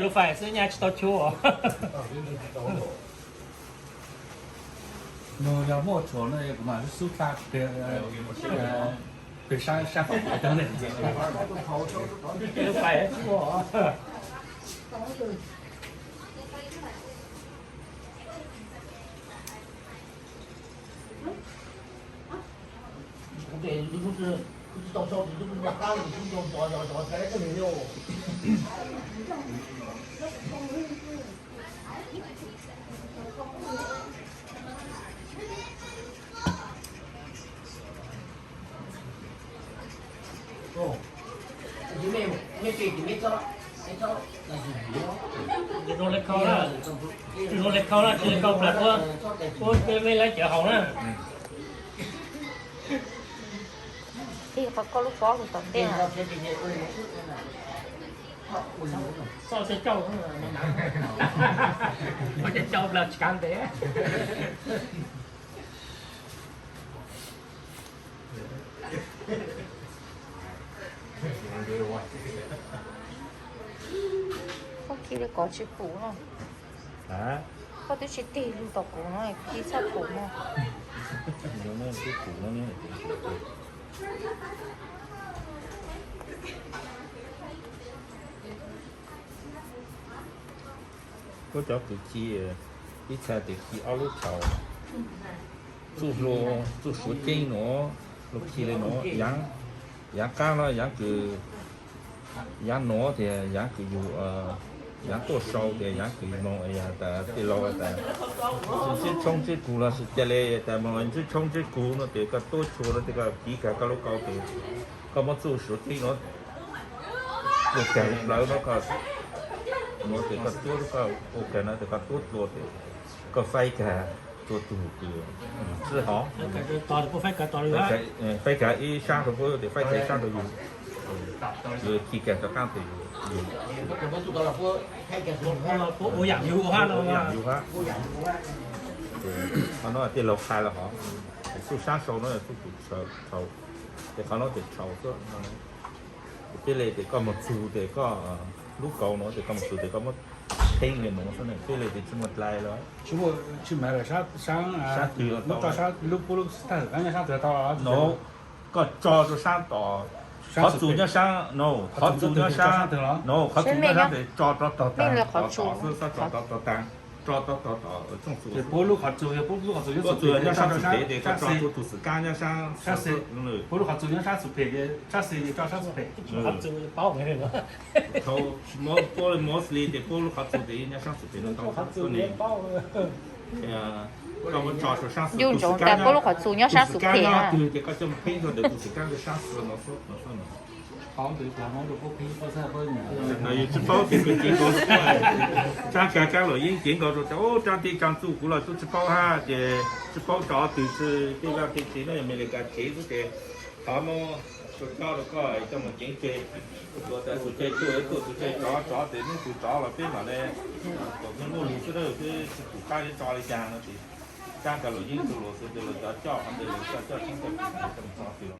Lub fais xwb nyaj tsis tau chua. Nws yog muaj tshuam no kuv mam xub xa pem sab, sab fais cov ne. Lub fais tsis muaj. Zoo li khau na, zoo li khau na, tsis li khau plas puab, puab peb mej lab cawv haus na. Ib qhov koj lub pob mus tom ntej. Txoj cauj, cauj plas tsis kav ntev. Koj khi li kov tsis pum no. Koj twb tsis tig lug tom kuv no, khi txhob pum no. Koj cov kws khi, ib txha tes khi ob lub tshauv, txuj hlua, txuj suav ceeb nuav, luag khi le nuav, yaav qaab no yaav kws, yaav nuav tias yaav kws yug, yaav tuaj sau tias yaav kws yug moog, yog tas tej laug tas ntsib tshoob ntsib kug los sis ca le tas moog ntsib tshoob ntsib kug no tes koj tuab tshua no tes koj kiv kag koj lub kaus tes koj muab txuj suav ceeb nuav ua kag lub plawv no koj nuav tes koj tuab koj ua kag no tes koj tuab tua tes koj faib kag tua tug kws txwj hov, faib kag ib sab rau puab tes faib kag ib sab rau yug, yug khi kag rov qaab tes yug, yug, yug hab. Qhov no tej laug qha lawm hov, txuj sab sau no txuj tus tshau, ces qhov no tes tshau xwb. Peb le tes koj moog txug tes koj lub kaus no tes koj moog txug tes koj muab pheej le nuav xwb ne, peb le tes tsis muaj dlai lawm. Sab twg los tau, lub puab lub tag nyob sab twg tau no, koj tso rau sab tom, qhov txug nyob sab no, qhov txug nyob sab no, qhov txug nyob sab tes tso rov tog taag, tso tog tog taag, tso tog tog tom tsooj txug. Puab lub qhov txug, puab lub qhov txug nyob sab txug pem tes koj tso rau tug xwm kab nyob sab, puab lub qhov txug nyob sab txug pem, sab xis tso sab txug pem. Thaum puab le mostly tes puab lub qhov txug tes nyob sab txug pem no tau ne. Koj muab tso rau sab xis, yug ntsoov tas puab lub qhov txug nyob sab xis phem, twg ces koj coj mus pheej rau ntawm tus xwm kab rau sab xis no xwb no. Yus tsis paub ces kws ceev nkaus, tsaab kag kaab lom yeej ceev nkaus rau tas ub tsaab tij tsaab txuj kuv los tub tsis paub hab ces tsis paub tsov twg xwb, tej vaaj tej tsev no yog Amelikas tsev xwb ces thov muab rau cob rau koj coj mus ceev tseg. Tuaj tas tus tseg tuaj, tuaj tus tseg tsov, tsov tes nub tus tsov los peb mam le, kom muaj lug xwb, peb tsis pum qab yuav tso li cas no ces tsaab kag lom yeej txuj lug xwb ces lawv cov coj qhov ntawd lawv coj coj tshoob coj kws coj mus tso xwb.